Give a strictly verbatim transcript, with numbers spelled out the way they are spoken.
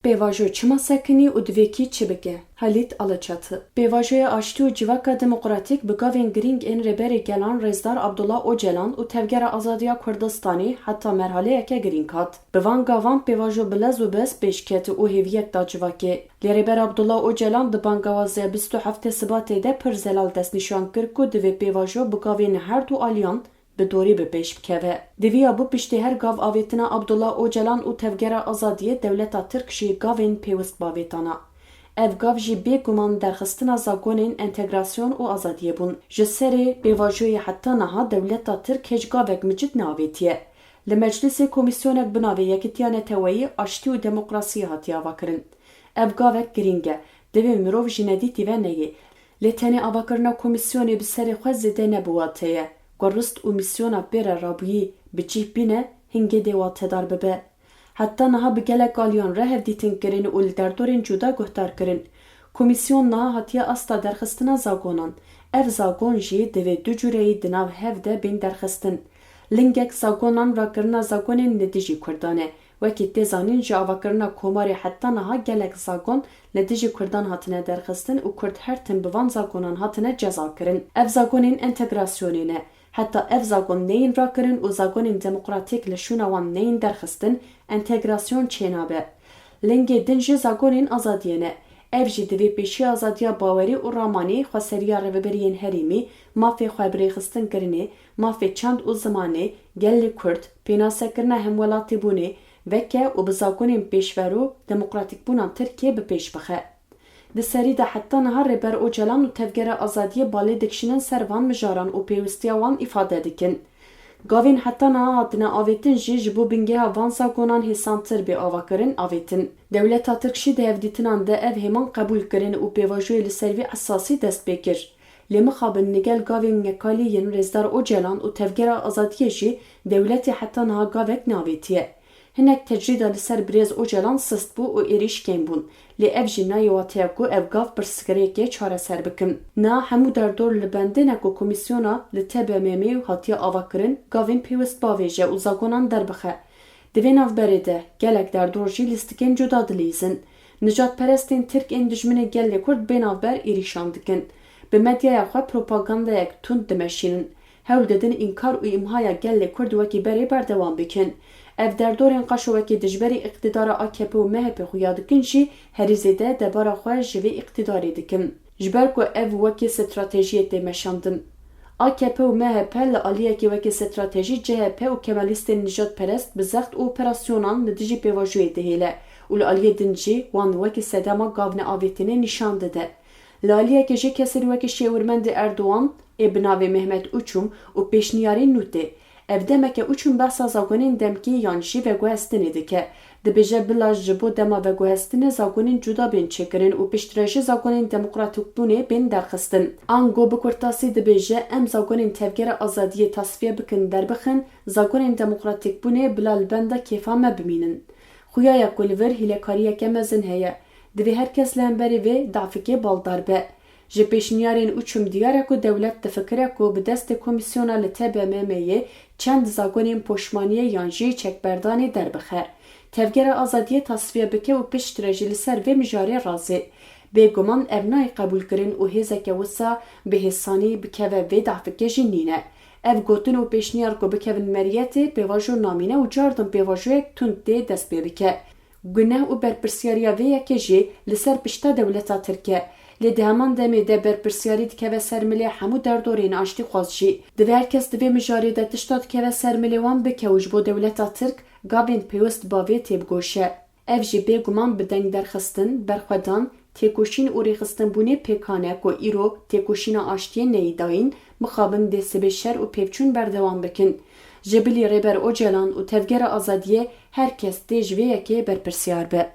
Pêvajo çima sekinî û divê kî çi bike? Halît Alaçatı. Pêvajoya Aştî û Civaka Demokratîk bi gavên girîng ên Rêberê Gelan Rêzdar Abdullah Ocalan û Tevgera Azadiya Kurdistanê heta merhaleyeke girîng hat. Bi van gavan pêvajo bi lez û bez pêş ket û hêviyek da civakê. Lê Rêber Abdullah Ocalan di bangawazê bîst û heftê Sibatê de pir zelal destnîşan kir ku divê pêvajo bi gavên her du aliyan bi dorî bi pêş bikeve. Di vî ya bû piştî her gav avêtina Abdullah Ocalan û Tevgera Azadiyê dewleta Tirk jî gavên pêwist bavêtana. Ev gav jî bêguman derxistina zagonên entegrasyon û azadiyê bûn. Ji serê pêvajoyê heta niha dewleta Tirk hêj gavek micid neavêtiye. Li meclisê komîsyonek bi navê Yekitiya Neteweyî, Aştî û Demokrasiyê hatiye avakirin. Ev gavek girîng e. Divê mirov ji nedîtî ve neyê. Lê tenê avakirina komîsyonê bi serê xwe zêde ne bi wate ye. Ku rist û mîsyona pê re rabûyî bi cih bîne, hingê dê watedar bibe. Heta niha bi gelek aliyan re hevdîtin kirin û li derdorên cuda guhdar kirin. Komîsyon niha hatiye asta derxistina zagonan. Ev zagon jî divê du cureyî di nav hev de bên derxistin. Lingek zagonan rakirina zagonên li dijî Kurdan e. Wekî tê zanîn ji avakirina Komarê heta niha gelek zagon li dijî Kurdan hatine derxistin û Kurd her tim bi van zagonan hatine ceza kirin. Ev zagonên entegrasyonê ne. Heta ev zagon neyên rakirin û zagonên demokratîk li şûna wan neyên derxistin, entegrasyon çênabe. Lingê din jî zagonên azadiyê ne. Ev jî divê pêşiya azadiya bawerî û ramanî, xweseriya rêveberiyên herêmî, mafê xwe bi rêxistinkirinê, mafê çand û zimanê, gelê Kurd, pênasekirina hemwelatîbûnê, veke û bi zagonên pêşverû demokratîkbûna Tirkiyê bi pêş bixe. Di serî de heta niha Rêber Ocalan û Tevgera Azadiyê balê dikişînin ser van mijaran û pêwistiya wan îfade dikin. Gavên heta niha hatine avêtin jî ji bo bingeha van zagonan hêsantir bê avakirin, avêtin. Dewleta Tirk jî di hevdîtinan de ev hêman qebûl kirin û pêvajoyê li ser vî esasî dest pê kir. Lê mixabin li gel gavên ngekalî yên Rêzdar Ocalan û Tevgera Azadiyê jî dewletê heta niha gavek neavêtiye. Hinek tecrîda li ser birêz Ocalan sist bû û êrîş kêm bûn. Lê ev jî nayê wateya ku ev gav pirsgirêkê çareser bikin. Niha hemû derdor li bendê ne ku komîsyona li T B M M'ê hatiye avakirin, gavên pêwist bavêje û zagonan derbixe. Di vê navberê de gelek derdor jî lîstikên cuda dilîzin. Nijadperestên Tirk ên dijminê gelê Kurd bê navber êrîşan dikin. Bi medyaya xwe propagandayek tund dimeşînin. Hewl didin înkar û îmhaya gelê Kurd wekî berê berdewam bikin. Ev derdorên qaşo wekî dijberî îqtîdara A K P û M H P xuya dikin jî herî zêde debara xwe ji vê îqtîdarê dikin. Ji ber ku ev wekî stratejiyê tê meşandin. A K P û M H P li aliyekê wekî stratejî C H P û kemalîstên nijadperest bi zext û operasyonan li dijî pêvajoyê dihêle û li aliyê din jî wan wekî sedema gavneavêtinê nîşan dide. Li aliyekê jî kesên wekî şêwirmendê Erdogan ê bi navê Mehmet Uçum û pêşniyarên nû tê. Ev demeke Uçum behsa zagonên demkî yan jî veguhestinê dike. Dibêje bila ji bo dema veguhestinê zagonên cuda bên çêkirin û piştre jî zagonên demokratîkbûnê bên derxistin. Ango bi kurtasî dibêje, em zagonên Tevgera Azadiyê tasfiye bikin derbixin, zagonên demokratîkbûnê bila li benda kêfa me bimînin. Xuya ye ku li vir hîlekariyeke mezin heye. Divê her kes li hemberî vê dafikê baldar be. Ji pêşniyarên Uçum diyar e ku dewlet difikire ku bi destê komîsyona li T B M M'ê çend zagonên poşmaniyê yan jî çekberdanê derbixe. Tevgera Azadiyê tasfiye bike û piştre jî li ser vê mijarê razê. Bêguman ev nayê qebûlkirin û hêzeke wisa bi hêsanî bikeve vê dafikê jî nîne. Ev gotin û pêşniyar ku bikevin meriyetê pêvajo namîne û cardin pêvajoyek tund tê dest pê bike. Guneh û berpirsyariya vê yekê jî li ser pişta dewleta Tirk e. Lê di heman demê de berpirsyarî dikeve ser milê hemû derdorên aştîxwaz jî. Divê her kes di vê mijarê de tişta dikeve ser milê wan bike û ji bo dewleta Tirk gavên pêwist bavê têbigoşe. Ev jî bêguman bi dengderxistin, berxwedan, têkoşîn û rêxistinbûnê pêkan e ku îro têkoşîna aştiyê neyî dayîn, mixabin dê sibê şer û pêvçûn berdewam bikin. Ji bilî Rêber Ocalan û Tevgera Azadiyê her kes tê ji vê yekê berpirsiyar be.